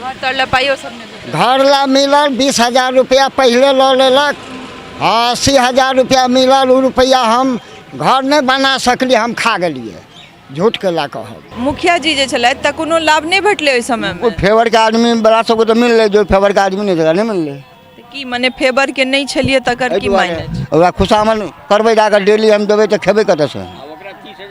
घर तर लए पाइयो सब नहि भेटल? घर ला मिलल 20,000 रुपया पहिले लऽ लेलक। हँ, 80,000 रुपया मिलल। ओ रुपया हम घर नहि बना सकली, हम खा गेलियै। झूठ के ला कहब। मुखिया जी जे छलथि तऽ कोनो लाभ नहि भेटलै ओहि समयमे? ओ फेवरके आदमी बला सबके तऽ मिललै, जो फेवरके आदमी नहि तकरा नहि मिललै। तऽ की मने फेवर के नहि छलियै तकर एहि की दुआरे मायने छै? ओकरा खुशामद करबै जाकऽ डेली हम देबै तऽ खेबै कतऽसँ?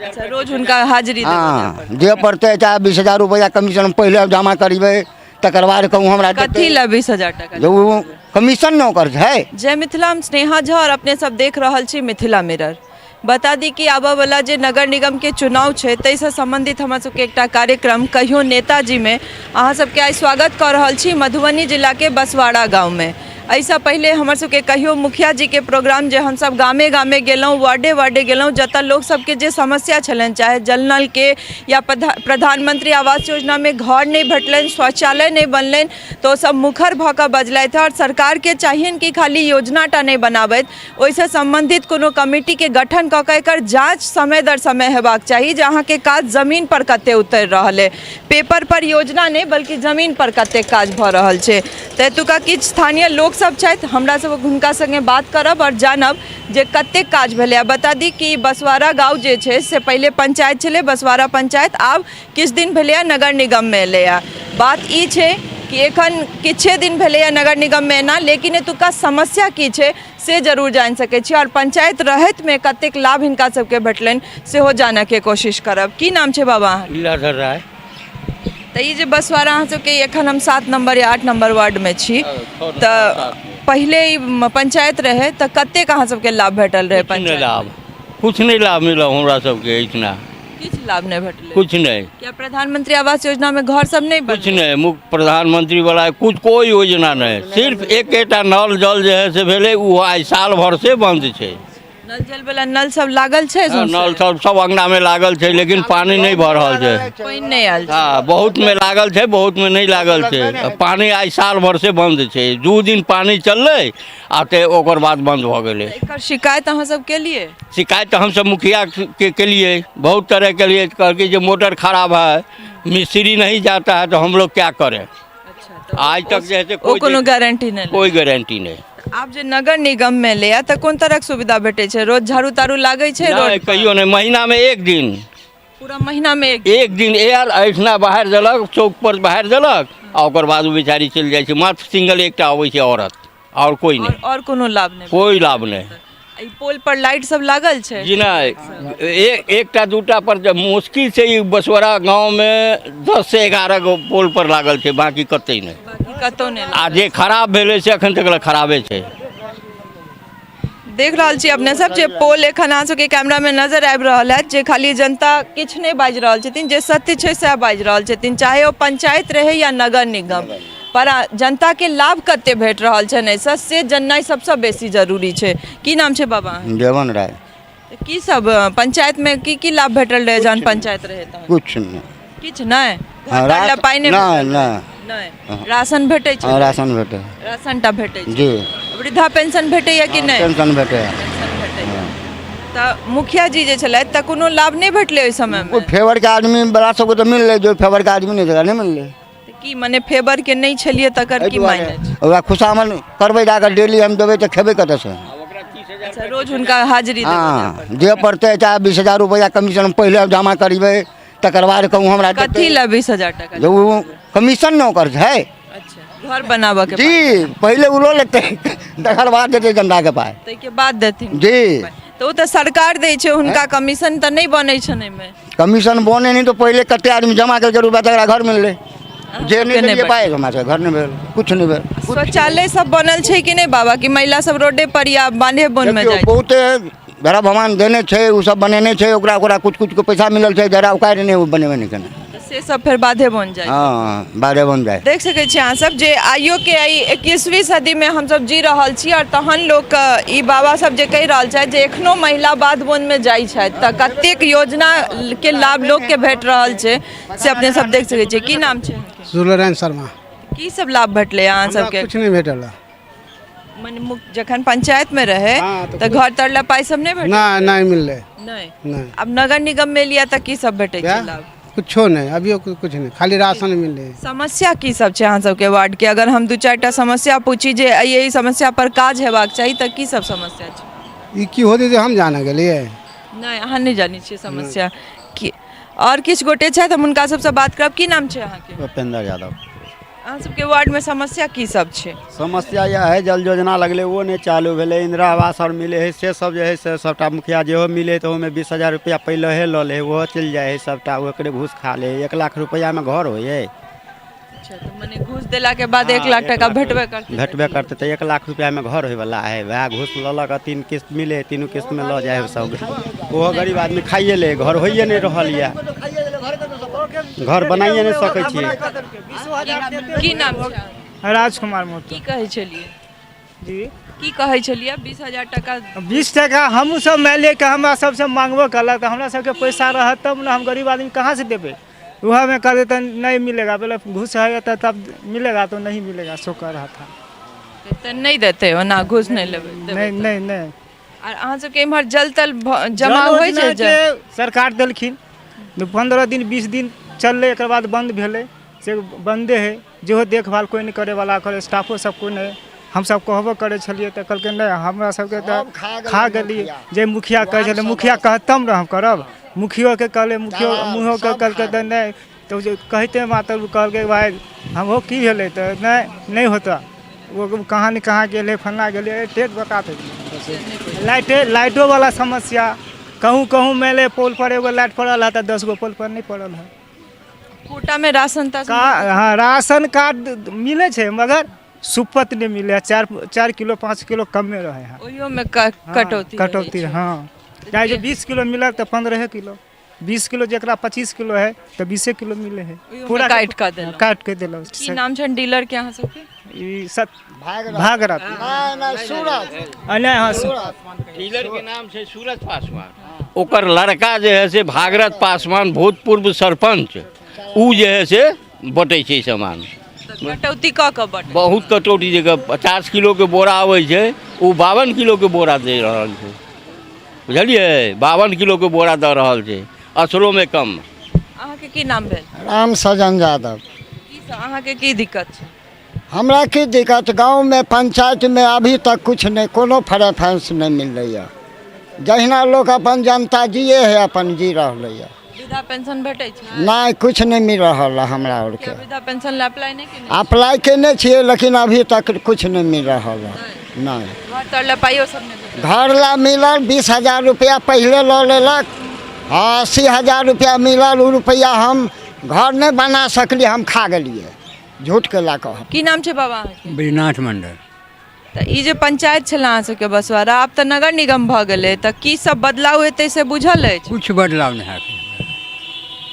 अच्छा, रोज हुनका हाजिरी देबऽ जाय हँ, पड़तै। जे पड़तै, चाहे 20,000 रुपैआ कमीशन हम पहिले जमा करेबै, तकर बाद कहूँ हमरा देतै। कथी लए 20,000 टाका? जे ओ कमीशन ने ओकर छै। जय मिथिला, हम स्नेहा झा और अपने सब देख रहल छी मिथिला मिरर। बता दी कि आबऽवला जे नगर निगमके चुनाव छै ताहिसँ सम्बन्धित हमरा सबके एकटा कार्यक्रम कहियो नेताजीमे अहाँ सबके आइ स्वागत कऽ रहल छी मधुबनी जिलाके बसवाड़ा गाँवमे। एहिसँ पहिले हमर सबके कहियो मुखिया जीके प्रोग्राम जे हमसब गामे गामे गेलहुँ, वार्डे वार्डे गेलहुँ, जतऽ लोक सबके जे समस्या छलनि, चाहे जल नलके या प्रधानमंत्री आवास योजनामे घर नहि भेटलनि, शौचालय नहि बनलनि, तऽ ओसब मुखर भऽ कऽ बजलथि। आओर सरकारके चाहियनि कि खाली योजना टा नहि बनाबथि, ओहिसँ सम्बन्धित कोनो कमिटीके गठन कऽ कऽ एकर जाँच समय दर समय हेबाक चाही जे अहाँके काज जमीन पर कते उतरि रहल अइ, पेपर पर योजना नहि बल्कि जमीन पर कते काज भऽ रहल छै। तऽ एतुका किछु स्थानीय लोकसभ छथि, हमरा सब हुनका सङ्गे बात करब आओर जानब जे कतेक काज भेलै। आ बता दी कि बसवाड़ा गाँव जे छै से पहिले पंचायत छलै बसवाड़ा पंचायत, आब किछु दिन भेलैए नगर निगममे एलैए। बात ई छै कि एखन किछे दिन भेलैए नगर निगममे एना, लेकिन एतुका समस्या की छै से जरूर जानि सकै छी आओर पंचायत रहैतमे कतेक लाभ हिनका सबके भेटलनि सेहो जानऽके कोशिश करब। की नाम छै बाबा अहाँके? लीलाधर राय। तऽ ई जे बसवाड़ा अहाँ सबके एखन हम 7 नम्बर या 8 नम्बर वार्डमे छी, तऽ पहिले ई पंचायत रहै तऽ कतेक अहाँ सबके लाभ भेटल रहै? किछु नहि पंचायत लाभ, किछु नहि लाभ मिलल हमरा सबके एहिठिना। किछु लाभ नहि भेटलै? किछु नहि। क्या प्रधानमंत्री आवास योजना में घर सब नहीं कुछ नहीं, मुख्य प्रधानमंत्री वाला कुछ कोई योजना नहीं, सिर्फ एकेटा नल जल जे है से भेलै, ओ आइ साल भर से बंद छै। नल जल वाला नल सब लागल छै? हाँ, नल सब सब अंगना में लागल छै, लेकिन पानी नहीं भऽ रहल छै। पानि नहि आयल छै? हाँ, बहुत में लागल छै, बहुत में नहीं लागल छै। पानी आइ साल भर से बंद छै। 2 दिन पानी चललै आ ते ओकर बाद बंद भऽ गेलै। एकर शिकायत अहाँ सब केलियै? शिकायत तऽ हमसब मुखिया के केलिए, बहुत तरह के लिए। कहलकै जे मोटर खराब है, मिस्त्री नहीं जाता है, तो हम लोग क्या करें? अच्छा, आज तक जे है से ओ कोई कोनो गारंटी नहि? कोई गारंटी नहीं। आब जे नगर निगम में एलैया तऽ कोन तरहक सुविधा भेटै छै? रोज झाड़ू ताड़ू लागै छै नहि, रोड? कहियो नहि, महीना में एक दिन। पूरा महीना में एक? एक दिन आयल, एहिठिना बाहर देलक, चौक पर बाहर देलक आ ओकर बाद ओ बेचारी चलि जाइ छै। मात्र सिंगल एकटा अबै छै औरत, आओर कोई नहि। और कोनो लाभ नहि? कोई लाभ नहि। ई पोल पर लाइट सब लागल छै? जी नहि, एकटा दूटा पर जे मुश्किल से ई बसवड़ा गाँवमे 10 से 11 गो पोल पर लागल छै, बाकी कतई नहि। बाकी कतौ नहि। आ जे खराब भेलै से एखन तक खराबे छै। देख रहल छी अपने सब जे पोल एखन अहाँ सबके कैमरा में नजर आबि रहल है, जे खाली जनता किछु नहि बाजि रहल छथिन, जे सत्य छै सएह बाजि रहल छथिन, चाहे ओ पंचायत रहै या नगर निगम पर जनता के लाभ कते भेट रहल छनि एहिसँ से जननाइ सबसँ बेसी जरूरी छै। की नाम छै बाबा अहाँके? देवन राय। तऽ की सब पंचायत में की की लाभ भेटल रहै जहन पंचायत रहै तहन? किछु नहि। किछु नहि? हाँ, घर पर लए पाइ नहि नहि, भेटल? नहि। नहि। राशन भेटै छै? हाँ, राशन भेटै। राशन टा भेटै छै? जी। वृद्धा पेंशन भेटैया कि नहि? पेंशन भेटै। पेंशन भेटैया। तऽ मुखिया जी जे छलथि तऽ कोनो लाभ नहि भेटलै ओहि समयमे? ओ फेवरके आदमी बला सबके तऽ मिललै, जो फेवरके आदमी नहि तकरा नहि मिललै। तऽ की मने फेवर के नहि छलियै तकर एहि की दुआरे मायने छै? ओकरा खुशामद करबै जाकऽ डेली हम देबै तऽ खेबै कतऽसँ? अच्छा, रोज हुनका हाजिरी देबऽ जाय हँ, पड़तै। जे पड़तै, चाहे 20,000 रुपैआ कमीशन हम पहिले जमा करेबै, तकर बाद कहूँ हमरा देतै। कथी लए 20,000 टाका? जे ओ कमीशन ने ओकर छै। अच्छा, घर बनाबऽ के? जी, पहिले ओ लऽ लेतै, तकर बाद देतै जनताके पाइ। ताहिके बाद देथिन? जी। तऽ ओ तऽ सरकार दै छै हुनका, कमीशन तऽ नहि बनै छनि एहिमे। कमीशन बने नहि तऽ पहिले कते आदमी जमा केलकै रुपया तकरा घर मिललै, जे नहि सबके नहि देलियै पाइ हमरा सबके घर नहि भेल, किछु नहि भेल। शौचालय सब बनल छै कि नहि बाबा? कि महिला सब रोडे पर या बान्हे बोन में देखियौ, जाइ छै? बहुते धरा भगवान देने छै, ओ सब बनेने छै, ओकरा ओकरा कुछ कुछ के पैसा मिलल छै, जरा उकारि नहि ओ बनेबे नहि केने। तऽ से सब फेर बाधे बन जाइ छै। हँ, बाधे बन जाइ। देख सकै छी अहाँ सब जे आइयो के एहि 21वीं सदी में हमसब जी रहल छी आओर तहन लोक ई बाबा सब जे कहि रहल छथि जे एखनो महिला बाध बोन में जाइ छथि, तऽ कतेक योजना के लाभ लोक के भेट रहल छै से अपने सब देख सकै छियै। की नाम छै? सूर्यनारायण शर्मा। की सब लाभ भेटलै अहाँ हमरा सबके? किछु नहि भेटल है। मने जखन पंचायत में रहे हाँ, तऽ घर तर लए पाइ सब नहि भेटल? नहि, नहि मिललै। नहि? नहि। आब नगर निगम में लिया तऽ की सब भेटै छै वएह। लाभ? कुछो नहि, अभियो कुछ नहि, खाली राशन मिलै है। समस्या की सब छै अहाँ सबके वार्डके? अगर हम दू चारिटा समस्या पूछी जे एहि एहि समस्या पर काज हेबाक चाही, तऽ की सब समस्या छै? ई की होतै जे हम जाने गेलियै। नहि, अहाँ नहि जानै छियै समस्या की। आओर किछु गोटे छथि, हम हुनका सबसँ बात करब। की नाम छै अहाँके? उपेंद्र यादव। अहाँ सबके वार्डमे समस्या की सब छै? समस्या इएह है, जल योजना लगलै ओ नहि चालू भेलै, इंदिरा आवास आओर मिलै है से सब जे है से सबटा मुखिया जेहो मिलै है तऽ ओहिमे 20,000 रुपैआ पहिलहे लऽ लै है, ओहो चलि जाइ है सबटा, ओकरे घूस खा लै है। 1 लाख रुपैआमे घर होइ है? अच्छा, तऽ मने घूस देलाके बाद 1 लाख टका भेटबे करतै? भेटबे करतै। तऽ 1 लाख रुपैआमे घर होइवला है? वएह घूस लऽ लऽ कऽ तीन किस्त मिलै है, तीनू किस्तमे लऽ जाइ है सब। ओहो गरीब आदमी खाइए लै है, घर होइए नहि रहल यऽ, घर बनाइए नहि सकै छियै। की नाम छै अहाँके? राजकुमार महतो। की कहै छलियै? जी। की कहै छलियै, 20,000 टका? 20 टका हमहूँ सब मानि लिअ कि हमरा सबसँ मांगबो केलक तऽ हमरा सबके पैसा रहत तब ने, हम गरीब आदमी कहाँ से देबै? वएहमे कहते तऽ नहीं मिलेगा, बोले घूस है तऽ तब मिलेगा, तो नहीं मिलेगा, सो कह रहा था। तऽ नहि देतै ओना, घूस नहि लेबै देबै? नहीं। तऽ। नहीं नहीं। आर अहाँ सबके इम्हर जल तल जमा जल होइ छै? योजना जल के सरकार देलखिन, 15 दिन 20 दिन चललै, एकर बाद बन्द भेलै, से बन्दे है। जेहो देखभाल कोइ नहि करैवला, ओकर स्टाफो सब कोइ नहि। हमसब कहबो करै छलियै तऽ कहलकै नहि, हमरा सबके तऽ सब खा गेलै। खा गेलियै। मुखिया। जे मुखिया कहै छलै, मुखिया कहत तब ने हम करब। मुखियोके कहलै, मुखियो दलाल, मुँहोके सब कहलकै खा तऽ नहि, तऽ ओ जे कहिते मात्र ओ कहलकै भाय हमहो की भेलै तऽ नहि नहि होता। वो कहाँ ने कहाँ गेलै, फल्लाँ गेलै, डेट बता दे। लाइटे लाइटो वाला समस्या, कहूँ कहूँ मेले पोल पर एगो लाइट पड़ल है तऽ 10 गो पोल पर नहि पड़ल है। कोटामे राशन ताशन? का हाँ, राशन कार्ड मिलै छै मगर सुपत नहि मिलै है, 4 4 किलो 5 किलो कमे रहै है। ओहियोमे हाँ, कटौती रहै कटौती छै। हाँ, चाहे जे 20 किलो मिलत तऽ 15 किलो, 20 किलो, जकरा 25 किलो है तऽ 20 किलो मिले है। ओहियोमे काटि कऽ देलहुँ। काटि के देलहुँ। की नाम छनि डीलर के अहाँ सबके? ई सत भागरथ। भागरथ। नहि नहि, सूरज। आ, नहि, हाँ। डीलर के नाम छै सूरज पासवान, ओकर लड़का जे है से भागरथ पासवान, भूतपूर्व सरपंच, उ जे है से बटै छै सामान। तऽ कटौती कऽ कऽ बट बहुत कटौती। जगह 50 किलोके बोरा आबै छै, ओ 52 किलोके बोरा दे रहल छै, बुझलियै? 52 किलोके बोरा दऽ रहल छै, असलोमे कम। अहाँके की नाम भेल? राम सजन यादव। की सब अहाँके की दिक्कत छै? हमरा की दिक्कत, गाँवमे पंचायतमे अभी तक कुछ नहि, कोनो प्रेफरेंस नहि मिललैए। जहिना लोक अपन जनता जिए है, अपन जी रहलैए। वृद्धा पेंशन भेटै छै? नहि, कुछ नहि मिल रहल है हमरा आरके। किया, वृद्धा पेंशन लए अप्लाई नहि केने? अप्लाई केने छियै, लेकिन अभी तक कुछ नहि मिल रहल है, नहि। घर तर लए पाइयो सब नहि भेटल? घर ला मिलल, 20,000 रुपया पहिले लऽ लेलक। हँ, 80,000 रुपया मिलल, ओ रुपया हम घर नहि बना सकली, हम खा गेलियै। झूठ के ला कहब? की नाम छै बाबा अहाँके? बैजनाथ मंडल। तऽ ई जे पंचायत छलै अहाँ सबके बसवाड़ा, आब तऽ नगर निगम भऽ गेलै, तऽ की सब बदलाव हेतै से बुझल अछि? कुछ बदलाव नहीं है,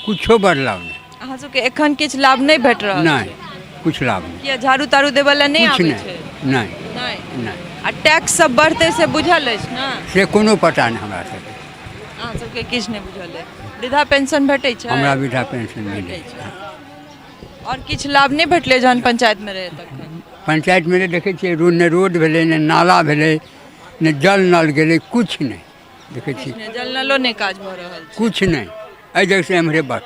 कुछो बदलाव नहीं। अहाँ सबके एखन किछु लाभ नहि भेट रहल नहीं। छै? कुछ लाभ नहीं। किया, झाड़ू ताड़ू देबऽ लए नहि कुछ आबै नहीं। छै? नहीं। नहि? नहीं। आ टैक्स सब बढ़तै से बुझल अछि ने? से कोनो पता नहीं हमरा सबके। अहाँ सबके किछु नहि बुझल अछि। वृद्धा पेंशन भेटै छै? हमरा वृद्धा पेंशन मिलै। भेटै छै। आओर किछु लाभ नहि भेटलै जहन पंचायतमे रहै तखन? पंचायतमे तऽ देखै छियै, रोड ने रोड भेलै, ने नाला भेलै, ने जल नल गेलै, कुछ नहि देखै छियै। नहि, जल नलो नहि काज भऽ रहल छै? कुछ नहि, एहि जगह से एम्हरे बस।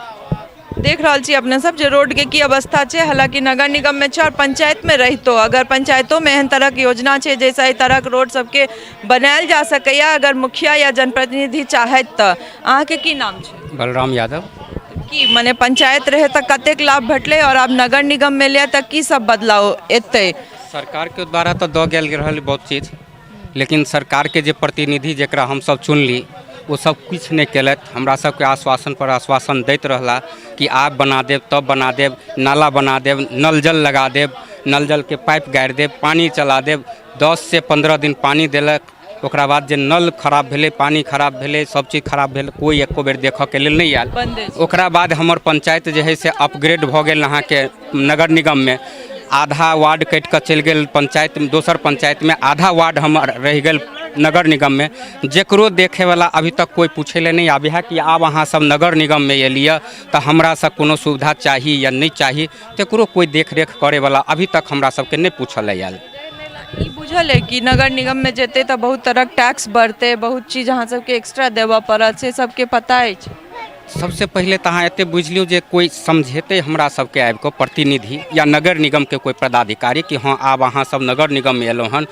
देख रहल छी अपने सब जे रोड के की अवस्था छै। हालांकि नगर निगम में छै और पंचायत में रहितो अगर पंचायतो में एहन तरहक योजना छै जाहिसँ एहि तरहक रोड सबके बनायल जा सकैया, अगर मुखिया या जनप्रतिनिधि चाहैत तऽ। अहाँके की नाम छै? बलराम यादव। की मने पंचायत रहै तऽ कतेक लाभ भेटलै और आब नगर निगम में एलै तऽ की सब बदलाव एतै? सरकारके द्वारा तऽ दऽ गेल रहल बहुत चीज, लेकिन सरकारके जे प्रतिनिधि जकरा हमसभ चुनली, ओ सब किछु नहि केलथि। हमरा सबके आश्वासन पर आश्वासन दैत रहला कि आब बना देब, तब बना देब, नाला बना देब, नल जल लगा देब, नल जलके पाइप गाड़ि देब, पानि चला देब। 10 से 15 दिन पानि देलक, ओकरा बाद जे नल खराब भेलै, पानि खराब भेलै, सब चीज खराब भेल, कोइ एको बेर देखऽके लेल नहि आयल। बन्दे छै। ओकरा बाद हमर पंचायत जे है से अपग्रेड भऽ गेल अहाँके नगर निगममे। आधा वार्ड कटि कऽ चलि गेल पंचायत दोसर पंचायतमे, आधा वार्ड हमर रहि गेल नगर निगममे, जकरो देखैवला अभी तक कोइ पूछै लए नहि आबै है कि आब अहाँ सब नगर निगममे एलियै तऽ हमरा से कोनो सुविधा चाही या नहि चाही। तकरो कोइ देखरेख करैवला अभी तक हमरा सबके नहि पूछऽ लए आयल। ई बुझल है कि नगर निगम में जेतै तऽ बहुत तरहक टैक्स बढ़तै, बहुत चीज अहाँ सबके एक्स्ट्रा देबऽ पड़त, से सबके पता अछि? सबसँ पहिले तऽ अहाँ एतेक बुझि लियौ जे कोइ समझेतै हमरा सबके आबि कऽ प्रतिनिधि या नगर निगमके कोइ पदाधिकारी कि हँ आब अहाँ सब नगर निगममे एलहुँ हन,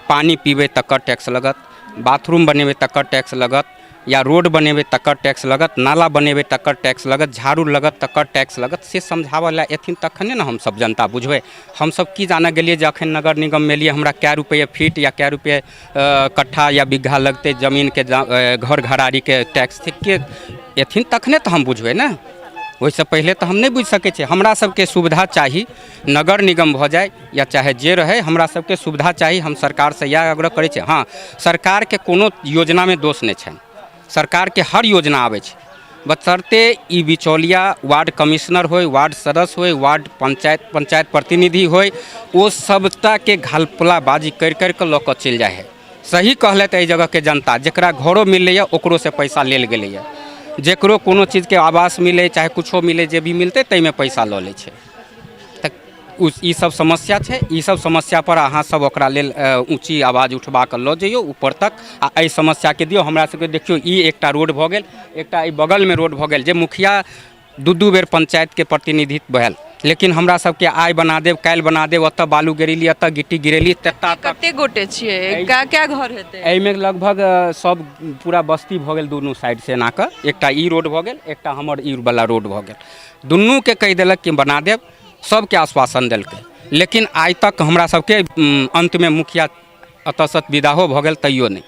पानि पीबै तकर टैक्स लगत, बाथरूम बनेबै तकर टैक्स लगत, या रोड बनेबै तकर टैक्स लगत, नाला बनेबै तकर टैक्स लगत, झाड़ू लगत तकर टैक्स लगत। से समझाबऽ लए एथिन तखने ने हमसब जनता बुझबै। हमसब की जानऽ गेलियै जे अखन नगर निगममे एलियै, हमरा कए रुपैए फीट या कए रुपैए कट्ठा या बीघा लगतै जमीनके, घर घरारीके टैक्स के एथिन तखने तऽ हम बुझबै ने, ओहिसँ पहिले तऽ हम नहि बुझि सकै छियै। हमरा सबके सुविधा चाही, नगर निगम भऽ जाय या चाहे जे रहै, हमरा सबके सुविधा चाही। हम सरकारसँ इएह आग्रह करै छी। हँ, सरकारके कोनो योजनामे दोष नहि छनि, सरकारके हर योजना आबै छै, बशर्ते ई बिचौलिया वार्ड कमिश्नर होइ, वार्ड सदस्य होइ, वार्ड पंचायत पंचायत प्रतिनिधि होइ, ओ सबटाके घपलाबाजी करि करि कऽ लऽ कऽ चलि जाइ हइ। सही कहलथि एहि जगहके जनता, जकरा घरो मिललैए ओकरोसँ पैसा लेल गेलैए, जकरो कोनो चीजके आवास मिलै चाहे किछो मिलै, जे भी मिलतै ताहिमे पैसा लऽ लै छै। तऽ ई सब समस्या छै। ई सब समस्या पर अहाँ सब ओकरा लेल ऊँची आवाज उठबा कऽ लऽ जइयौ ऊपर तक आ एहि समस्याके दियौ। हमरा सबके देखियौ, ई एकटा रोड भऽ गेल, एकटा एहि बगलमे रोड भऽ गेल, जे मुखिया दू बेर पंचायतके प्रतिनिधित्व भेल, लेकिन हमरा सबके आइ बना देब, काल्हि बना देब, ओतऽ बालू गिरेली, एतऽ गिट्टी गिरेली, तेता तक। कते गोटे छियै? कै कै घर हेतै? एहिमे लगभग सब पूरा बस्ती भऽ गेल दुनू साइड से एना कऽ। एकटा ई रोड भऽ गेल, एकटा हमर ई वाला रोड भऽ गेल। दुनूके कहि देलक कि बना देब, सबके आश्वासन देलकै, लेकिन आइ तक हमरा सबके अन्तमे मुखिया एतऽसँ विदाहो भऽ गेल तैयो नहि।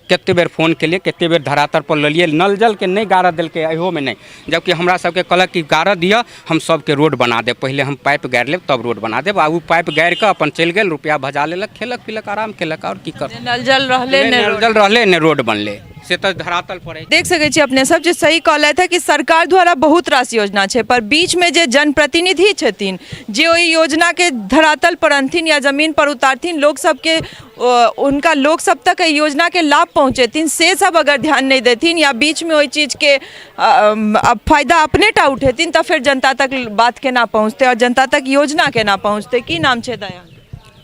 कते बेर फोन केलियै, कते बेर धरातल पर लेलियै, नल जलके नहि गाड़ऽ देलकै एहोमे नहि, जबकि हमरा सबके कहलक कि गाड़ऽ दिअ, हम सबके रोड बना देब, पहिले हम पाइप गाड़ि लेब तब रोड बना देब। आ ओ पाइप गाड़ि कऽ अपन चलि गेल, रुपैआ भजा लेलक, खेलक पीलक, आराम केलक, आओर की करतै। नल जल रहलै नहि, नल जल रहलै नहि, रोड बनलै, से तऽ धरातल पर अछि। देख सकै छी अपने सब जे सही कहलथि है कि सरकार द्वारा बहुत रास योजना छै, पर बीचमे जे जनप्रतिनिधि छथिन जे ओहि योजनाके धरातल पर अनथिन या जमीन पर उतारथिन, लोक सबके हुनका लोक सब तक एहि योजनाके लाभ पहुँचेथिन, से सब अगर ध्यान नहि देथिन या बीचमे ओहि चीजके फायदा अपने टा उठेथिन तऽ फेर जनता तक बात केना पहुँचतै आओर जनता तक योजना केना पहुँचतै। की नाम छै दया?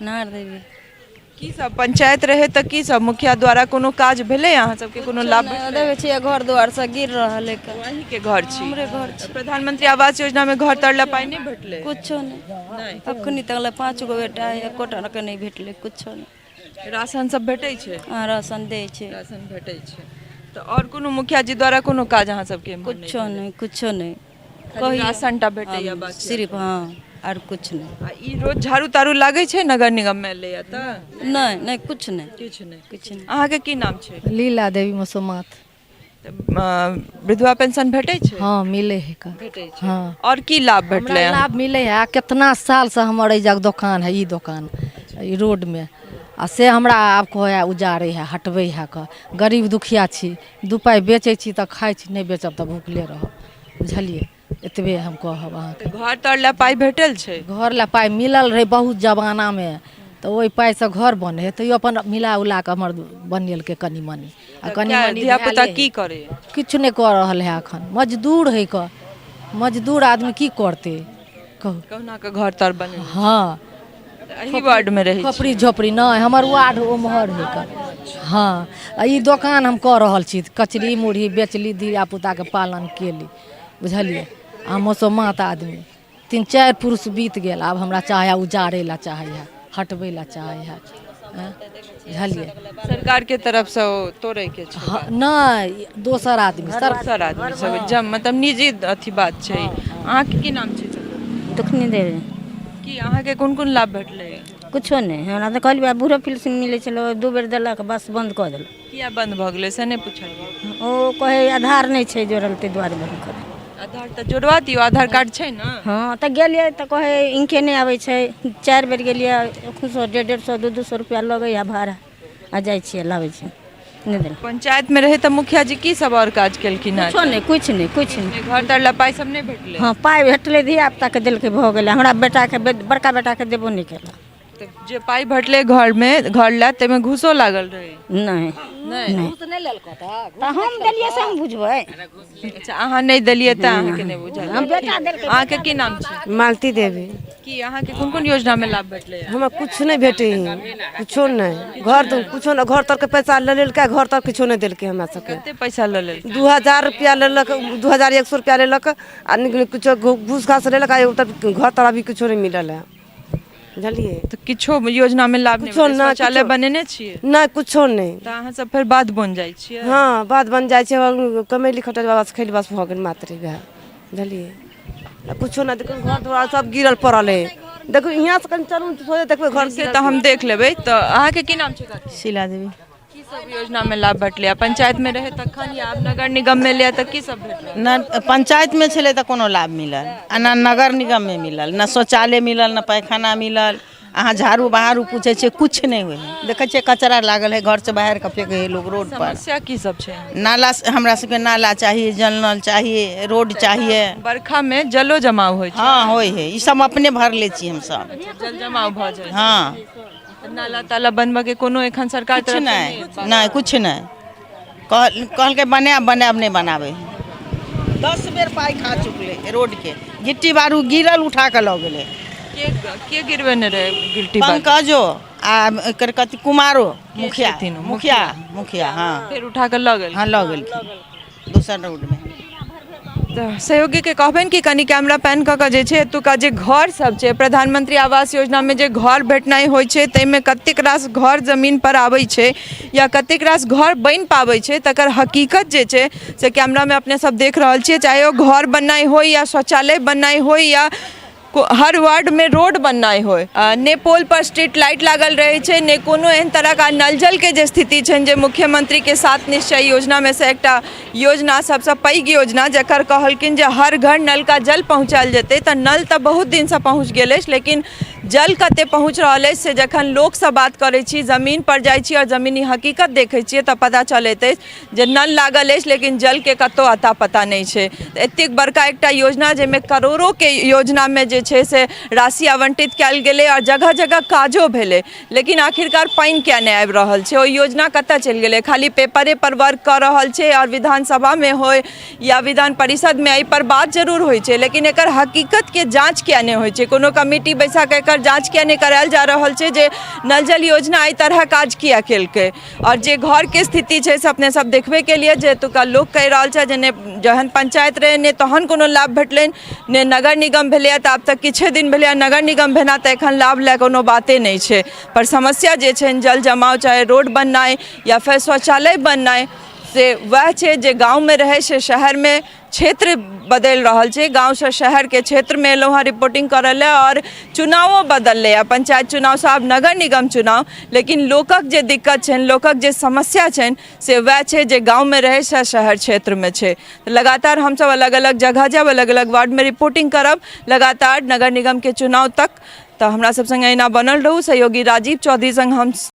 नार देवी। की सब पंचायत रहे तऽ की सब मुखिया द्वारा कोनो काज भेलै अहाँ सबके, कोनो लाभ भेटलै? देखै छियै घर दुआर सब गिर रहल है। अहींके घर छी? हमरे घर छी। प्रधानमंत्री आवास योजना में घर तर ला पाइ नहि भेटलै? कुछो नहि, अखनी तक ले 5 गो बेटा है, एकोटा के नहि भेटलै, कुछो नहि। राशन सब भेटै छै? हँ, राशन दै छै। राशन भेटै छै। तऽ आओर कोनो मुखिया जी द्वारा कोनो काज अहाँ सबके एम्हर नहि? कुछो नहि, कुछो नहि। खाली राशन टा भेटैया हँ, बाकी? सिर्फ, हँ, आर कुछ नहि। आ ई रोज झाड़ू ताड़ू लागै छै नगर निगम मे एलैया तऽ? नहि नहि, कुछ नहि। किछु नहि? किछु नहि। अहाँके की नाम छै? लीला देवी मसोमात। विधवा पेंशन भेटै छै? हँ, मिलै है का। भेटै छै। हँ। आओर की लाभ भेटलै? हमरा लाभ मिलै है। कितना साल से हमर एहि जगह दोकान है, ई दोकान ई रोड में, आ से हमरा आब कहै है उजाड़े है, हटबै है कऽ। गरीब दुखिया छी, 2 पाइ बेचै छी तऽ खाइ छी, नहि बेचब तऽ भूखले रहब, बुझलियै? एतबे हम कहब अहाँके। घर तर लए पाइ भेटल छै? घर लए पाइ मिलल रहै बहुत जमानामे, तऽ ओहि पाइसँ घर बनै है, तैयो अपन मिला उला कऽ हमर बनेलकै कनि मनि। आ कनि मनि धियापुता की करै? किछु नहि कऽ रहल है एखन, मजदूर है कऽ, मजदूर आदमी की करतै कहू? कहुना कऽ घर तर बनेने। हँ। एही वार्डमे रहै छी? खोपड़ी झोपड़ी नहि, हमर वार्ड ओम्हर है कऽ। हँ, आ ई दोकान हम कऽ रहल छी, कचरी मुरही बेचली, धियापुताके पालन केली, बुझलियै? हम मसोमात आदमी, 3-4 पुरुष बीत गेल, आब हमरा चाहै है उजाड़ै लए चाहै है, हटबै लए चाहै है, बुझलियै? सरकार के तरफसँ ओ तोड़ैके छै? हँ, नहि, दोसर आदमी, दोसर आदमी सब, जब मतलब निजी अथी बात छै। अहाँके की नाम छै? दुखनी देवी। की अहाँके कोन कोन लाभ भेटलै? कुछो नहि, हमरा तऽ कहलियै बूढ़ो पेंशन मिलै छलै, 2 बेर देलक, बस बन्द कऽ देलक। किया बन्द भऽ गेलै से नहि पुछलियै? ओ कहै आधार नहि छै जोड़ल, ताहि दुआरे बन्द कऽ देलक। आधार तऽ जोड़वा दियौ, आधार कार्ड छै ने? हँ, तऽ गेलियै तऽ कहै इनके नहि आबै छै, 4 बेर गेलियै, 100 150 200-200 रुपैआ लगैए भाड़ा, आ जाइ छियै लाबै छियै, नहि देलक। पंचायत में रहे तऽ मुखिया जी की सब आओर काज केलखिन हँ? कुछो नहि, कुछ नहि, कुछ नहि। घर तर लए पाइ सब नहि भेटलै? हँ, पाइ भेटलै, धियापुताके देलकै, भऽ गेलै। हमरा बेटाके, बड़का बेटाके देबो नहि केलक। तऽ जे पाइ भेटलै घरमे, घर लए, ताहिमे घूसो लागल रहै? नहि। नहि। तऽ हम देलियै से हम बुझबै। अच्छा, अहाँ नहि देलियै तऽ अहाँके नहि बुझल। हम बेटा देलकै। अहाँके की नाम छै? मालती देवी। की अहाँके कोन कोन योजनामे लाभ भेटलै? हमरा कुछ नहि भेटै है, कुछो नहि। घर तो कुछो नहि, घर तरके पैसा लऽ लेलकै, घर तर किछो नहि देलकै हमरा सबके। कते पैसा लऽ लेलकै? 2000 रुपया लेलक, 2100 रुपया लेलक आ नीक नीक कुछो घूस घास लेलक आ एगो तब घर तर अभी कुछो नहि मिलल है, बुझलियै? तऽ किछो योजनामे लाभ नहि कुछो भेटलै? नहि, शौचालय कुछो। बनेने छियै? नहि, कुछो नहि। तऽ अहाँ सब फेर बाध बन जाइ छियै? हँ, बात बन जाइ छै। कमैली खटैली बाबा से खैली, बस भऽ गेल मात्र वएह, बुझलियै? आ कुछो नहि। देखू, घर दुआर सब गिरल पड़ल है। देखू, यहाँ से कनि चलू, सोझे देखबै घर। से तऽ हम देख लेबै। तऽ अहाँके की नाम छै काकी? शीला देवी। की सब योजनामे लाभ भेटलै? पंचायतमे रहै तखन या आब नगर निगममे ले तऽ की सब भेटलै? न पंचायतमे छलै तऽ कोनो लाभ मिलल आ न नगर निगममे मिलल, न शौचालय मिलल, न पैखाना मिलल। अहाँ झाड़ू बहारू पूछै छियै, किछु नहि होइ हइ। देखै छियै कचरा लागल हइ, घरसँ बाहर कऽ फेकै हइ लोक रोड पर। समस्या की सब छै? नाला, हमरा सबके नाला चाहिए, जल नल चाहिए, रोड चाहिए। बरखामे जलो जमाव होइ छै? हँ, होइ हइ। ई सब अपने भरले छी हमसब। जल जमाव भऽ जाइ छै? हँ। तऽ नाला ताला बनबऽके कोनो एखन सरकार किछु तरफ से नहि, नहि, किछु नहि। कहलकै बनायब, बनायब, नहि बनाबै हइ। 10 बेर पाइ खा चुकलै। रोडके गिट्टी बारू गिरल उठा कऽ लऽ गेलै। के के गिरबेने रहै गिट्टी बालू? पंकजो आ एकर कथी कुमारो मुखिया। छथिन ओ? मुखिया, मुखिया, हँ। फेर उठा कऽ लऽ गेल? हँ, लऽ गेलखिन दोसर रोडमे। तऽ सहयोगीके कहबनि कि कनि कैमरा पैन कऽ कऽ जे छै एतुका जे घर सब छै, प्रधानमंत्री आवास योजनामे जे घर भेटनाइ होइ छै ताहिमे कतेक रास घर जमीन पर आबै छै या कतेक रास घर बनि पाबै छै, तकर हकीकत जे छै से कैमरामे अपने सब देख रहल छियै। चाहे ओ घर बननाइ होइ या शौचालय बननाइ होइ या हर वार्डमे रोड बननाइ होइ, ने पोल पर स्ट्रीट लाइट लागल रहै छै, ने कोनो एहन तरहक। आ नल जलके जे स्थिति छनि, जे मुख्यमंत्रीके सात निश्चय योजनामे से एकटा योजना, सबसँ पैघ योजना, जकर कहलखिन जे हर घर नल का जल पहुँचायल जेतै, तऽ नल तऽ बहुत दिनसँ पहुँच गेल अछि, लेकिन जल कते पहुँच रहल अछि से जखन लोकसँ बात करै छी, जमीन पर जाइ छी आओर जमीनी हकीकत देखै छियै तऽ पता चलैत अछि जे नल लागल अछि लेकिन जलके कतहु अता पता नहि छै। तऽ एतेक बड़का एकटा योजना जाहिमे करोड़ोके योजनामे जे छै से राशि आवंटित कयल गेलै आओर जगह जगह काजो भेलै, लेकिन आखिरकार पानि किया नहि आबि रहल छै? ओ योजना कतऽ चलि गेलै? खाली पेपरे पर वर्क कऽ रहल छै। आओर विधानसभामे होइ या विधान परिषदमे एहिपर बात जरूर होइ छै, लेकिन एकर हकीकतके जाँच किया नहि होइ छै? कोनो कमिटी बैसा कऽ एकर जाँच किया नहि करायल जा रहल छै जे नल जल योजना एहि तरह काज किया केलकै? आओर जे घरके स्थिति छै से अपने सब देखबे केलियै जे एतुका लोक कहि रहल छै जे नहि जहन पंचायत रहै नहि तहन कोनो लाभ भेटलनि, ने नगर निगम भेलैए। तऽ आब तऽ किछे दिन भेलैए नगर निगम भेना, तऽ एखन लाभ लए कोनो बाते नहि छै। पर समस्या जे छनि, जल जमाव, चाहे रोड बननाइ या फेर शौचालय बननाइ, से वएह छै जे गाँवमे रहै से शहरमे क्षेत्र बदलि रहल छै। गाँवसँ शहरके क्षेत्रमे एलहुँ हँ रिपोर्टिंग करऽ लए आओर चुनावो बदललै हँ, पंचायत चुनावसँ आब नगर निगम चुनाव, लेकिन लोकक जे दिक्कत छनि, लोकक जे समस्या छनि से वएह छै जे गाँवमे रहै से शहर क्षेत्रमे छै। लगातार हमसब अलग अलग जगह जायब, अलग अलग वार्डमे रिपोर्टिंग करब लगातार नगर निगमके चुनाव तक। तऽ हमरा सब सङ्गे एना बनल रहू। सहयोगी राजीव चौधरी सङ्ग हम